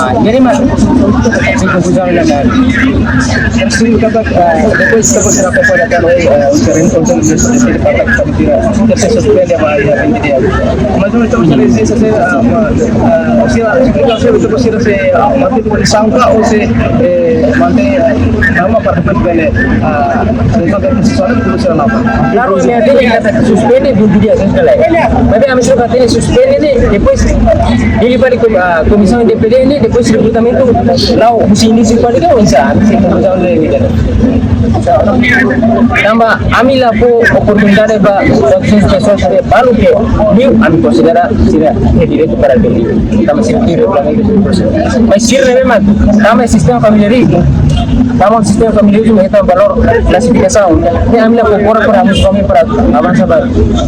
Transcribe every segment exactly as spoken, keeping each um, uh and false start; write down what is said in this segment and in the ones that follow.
Ah, jadi mas, sin konfuzaun ne'e. Sin katak, ah, depois katak sira akompaña tan, eh, un terreno, un terreno, sira katak, sira suspende ba, ya, vinte dias. Mas entaun, sira, sira, sira, ah, ah, sira, sira, sira, sira, sira, sira, ah, mantén kondisaun ka, ou se, eh, mantén, eh, nama para depois bele, ah, rezolve esse soal, tudo será lá. Klaru, ami hatene katak suspende vinte dias, sira la. Maibé ami só hatene suspende ne'e, depois, ele vai com a comissão independente, depois rekrutamento, lá, o início, qual é que é o início? Tanba ami la fó oportunidade ba quatrocentas pessoas, sabe, balu ke, liu, ami konsidera sira iha direitu para bele. Tanba sira iha regulamentu sira prosesu. Mas sira ne'e memang, tanba sistema familiarizmu, tanba sistema familiarizmu, ita valór klasifikasaun. Ne'e ami la fó kora para ami, ami para avansa ba,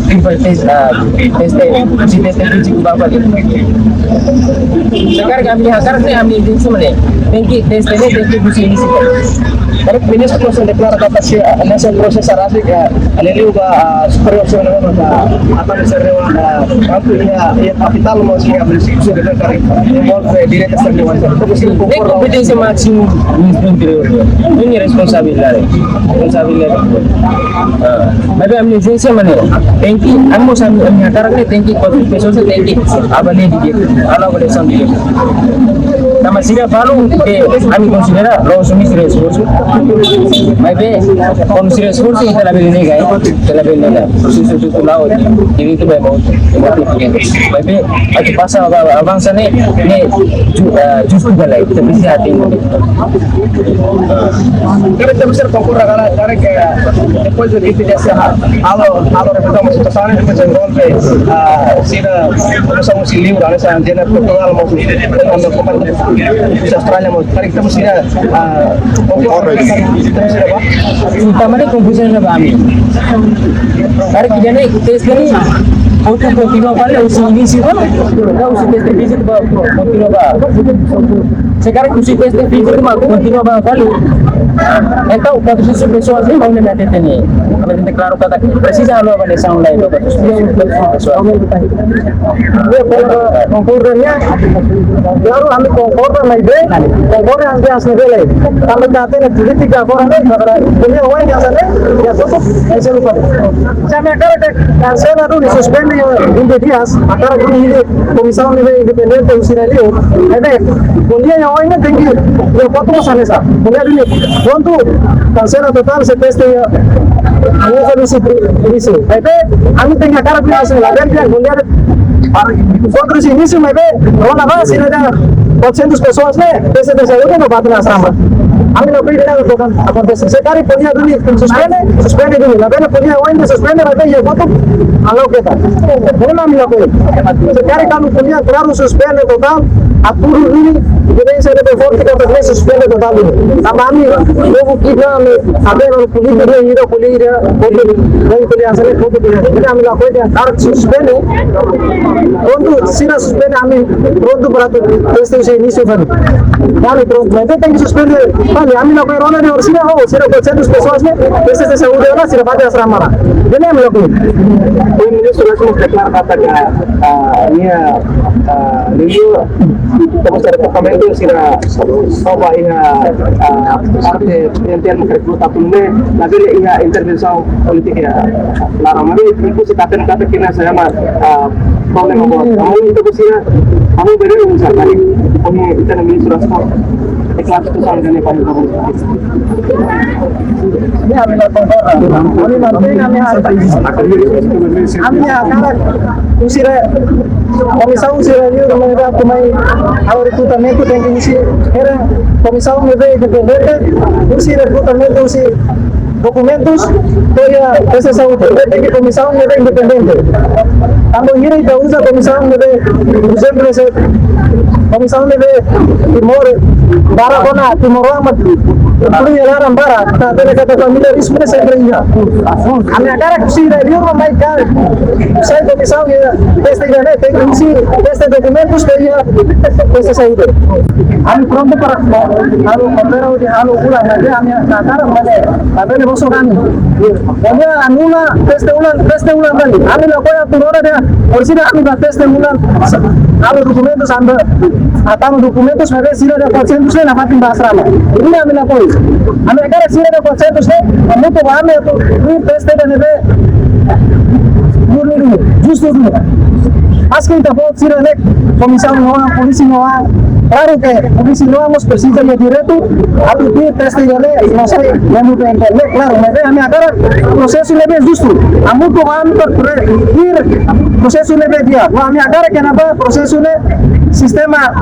triple test, ah, teste, si teste fíziku ba, ba. Sekarang ami hakarak ne'e, ami di sini ne'e. Tenke teste ne'e, tenke bisa ini sih. Pero ministru sira deklara katak sira, ah, ne'e prosesu rasik, ah, liuliu ba, ah, superiór sira ne'e, ah, atan sira ne'e, ah, atu iha, iha kapitál mós iha prinsípiu sira ne'e karik envolve direitu sira ne'e. Ne'e kompeténsia másimu Ministériu Interiór. Ne'e nia responsabilidade. Responsabilidade. Ah, maibé ami ezijénsia mak ne'e. Tenke, ami mós ami, ami hakarak ne'e tenke, kuandu pessoas tenke avalia direitu. Halo avaliasaun direitu. Tanba sira balu ke ami konsidera loos sira esforsu. Maibé, komu sira esforsu, ita labele nega, ita labele nega. Prosesu hotu la'o, direitu ba, ba, ba, maibé, atu pasa, ba, ba, avansa ne'e, ne'e, ju-, eh, justu ba lai, ita presiza hatene. Karik ita bisa konkorda karik, karik, eh, depois de que tivesse a, halo, halo, reflexão, mas situasaun ne'e dezenvolve, ah, sira, komisaun husi liur, hanesan Jener Portugal, mas, anda komando, husi Austrália, mas, karik ita mesti, ah, konkorda, karik ita mesti, ba? Ita mane konfuzaun ba ami. Karik ida-ne'e, teste ne'e, hotu kontinua fali, husi inísiu, ba? Husi teste fíziku, ba, kontinua, ba? Se karik husi teste fíziku, ba, kontinua, ba, fali. Entaun, kuatrocentus pesoas ne'e, maun ne'e hatete ne'e. Ami hatene klaru katak presiza halo avaliasaun lai, ba, kuatrocentus pesoas. Konkorda, konkorda nian, klaru, ami konkorda, maibé, konkorda, ami atu bele. Tanba ita hatene polítika agora ne'e, agora, ko'alia oan hanesan ne'e, ya, tutup, ya, se lupa. Se ami hakarak kansela duni, suspende, ya, vinte dias, hakarak duni, komisaun ne'ebé independente, husi liur, ne'ebé, ko'alia oan ne'e tenke, ya, kuandu mós hanesan, ko'alia duni, prontu, kansela totál, se teste, ya, ami fali husi, husi, ne'ebé, ami tenke hakarak duni, hanesan, labele, ya, ko'alia, kuatrocentus inísiu, maibé, rona ba, sira dehan, kuatrocentus pesoas ne'e, teste, teste, eu tenho bate na samba. Ami lakohi ida-ne'e atu akontese. Se karik ko'alia duni, suspende, suspende duni. Labele ko'alia oan ne'e suspende, labele ya foto, alo keta. Rona ami lakohi. Se karik ko'alia, klaru, suspende totál, atu duni, evidénsia ne'ebé forte, katak ne'e suspende totál duni. Tanba ami, povu ki'ik ne'e, ami, abe, polítiku, ida, polítiku, polítiku, polítiku, hanesan ne'e, polítiku, polítiku. Ami lakohi, karik suspende, prontu, sira suspende, ami prontu para atu teste husi inísiu fali. Ami prontu, maibé tenke suspende fali, ami lakohi rona dehan sira, oh, sira kuatrocentus pesoas ne'e, teste de saúde ona, sira bá ba asrama. Ne'e ami lakohi. Ohin ministru rasmi deklara katak, ah, nia, ah, review, temos departamentu sira soba iha, ah, parte ente mak rekruta ne'e, labele iha intervensaun polítika, ya. Laran, maibé ikus ita hatene katak ida-ne'e hanesan, ah, problema boot. Ami ita husi, ami bele uza tadi. Ami ita na ministru transport. Deklara situasaun ne'e para. Ne'e ami la konkorda. Ami mantein ami hak. Ami hakarak husi re-, komisaun husi liur ne'ebé atu mai halo rekrutamentu tenke husi, era komisaun ne'ebé independente, husi rekrutamentu husi dokumentus, to'o iha teste saúde, ne'e tenke komisaun ne'ebé independente. Tanba hira ita uza komisaun ne'ebé, por ezemplu, se komisaun ne'ebé Timor, barak ona, Timor amat, tuir laran barak, ita hatene katak família risku ne'e sempre iha. Ami hakarak husi liur mai ka, sai komisaun iha teste ne'e, tenke husi teste dokumentus, to'o iha teste saúde. Ami prontu para halo, para halo ulang, maibé ami hakarak, maibé, maibé ne'e mosu kan. Ko'alia anula, teste ulang, teste ulang fali. Ami lakohi atu rona dehan, orsida ami bá teste ulang, halo dokumentus, anda, hatama dokumentus, maibé sira dehan kuatrocentus ne'e nafatin ba asrama. Ne'e ami lakohi. Ami hakarak sira dehan kuatrocentus ne'e, ami atu ba ami atu, teste ne'ebé, duni duni, justu duni. Maski ita fó sira ne'e, komisaun no, polísia no, klaru ke polísia no, mós presiza iha direitu atu tuir teste ne'e, no sei, ne'e mak importante, klaru, maibé ami hakarak prosesu ne'ebé justu. Ami atu ba ami atu tuir prosesu ne'ebé di'ak. Ami hakarak ke ne'ebá prosesu ne'e sistema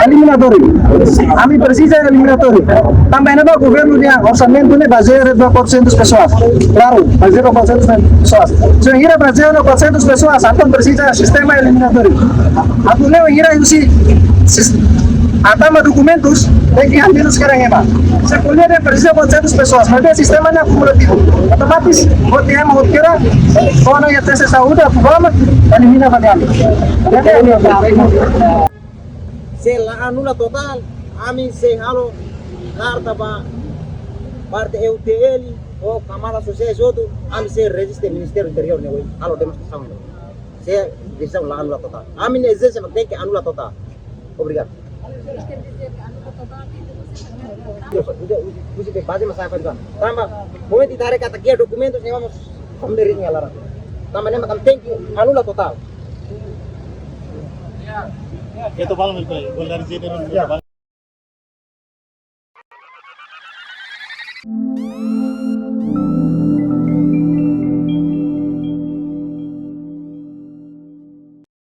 eliminatóriu. Ami presiza eliminatóriu. Tanba ne'ebá governu nia orsamentu ne'e bazeia ba kuatrocentus pesoas. Klaru, bazeia ba kuatrocentus pesoas. Se hira bazeia ba kuatrocentus pesoas, entaun presiza sistema eliminatóriu. Atu leu hira husi sis-, hatama dokumentus, tenke iha menus karik ema. Se ko'alia dehan presiza kuatrocentus pesoas, maibé sistema ne'e akumulativu. Otomatis, hotu ema hotu kedas, kona iha teste saúde, atu ba ami, elimina fali ami. Se la anula totál, ami sei halo karta ba parte E U T L, ou kamada sosiál hotu, ami sei rejista Ministériu Interiór ne'e, halo demonstrasaun. Se desizaun la anula totál. Ami-nia ezijénsia mak tenke anula totál. Obrigadu. Husi be baze mak sai fali. Tanba, momentu ita haree katak iha dokumentus ne'e mós família risku nia laran. Tanba ne'e mak ami tenke anula totál. Itu paling itu, Golden Retriever. Ya.